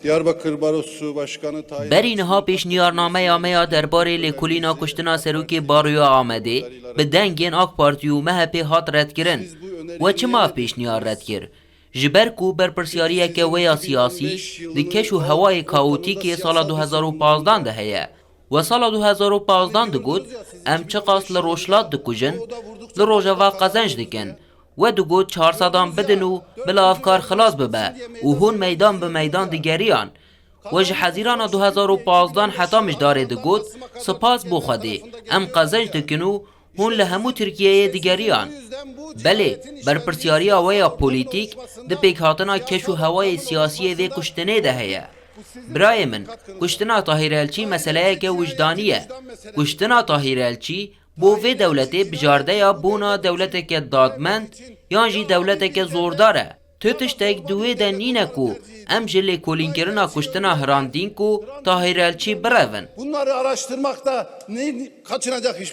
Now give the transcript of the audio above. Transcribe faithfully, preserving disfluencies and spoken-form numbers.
Diyarbakır Barosu Başkanı Tahir Berî niha pêşniyarnameya me ya derbarê lêkolîna kuştina serokê Baroya Amedê bi dengên AK Partî û M H P hat redkirin. We çima ev pêşniyar red kir? Ji ber ku berpirsyariyeke wê ya siyasî di keş û hewayê kaotîk ê sala du hezar û pazdan de heye. We sala du hezar û pazdan digot, em çiqas li Rojhilat dikujin, li Rojava qezenc dikin. We digot çar sedan bidin û bila ev kar xilas bibe û hûn meydan bi meydan digeriyan. We ji Hezîrana du hezar û pazdan heta mijdarê digot, spas bo Xwedê, em qezenc dikin û hûn li hemû Tirkiyeyê digeriyan. Belê, berpirsyariya we ya polîtîk di pêkhatina keş û hewayê siyasî yê vê kuştinê de heye. Birayê min, kuştina Tahîr Elçî meseleyeke wijdanî ye. Kuştina Tahîr Elçî bo vê dewletê bijardeya bona dewleteke dadmend yan jî dewleteke zordar e. Tu tiştek di wê de nîne ku em ji lêkolînkirina kuştina Hrant Dînk û Tahîr Elçî birevin. Bunları araştırmakta ne, kaçınacak hiçbir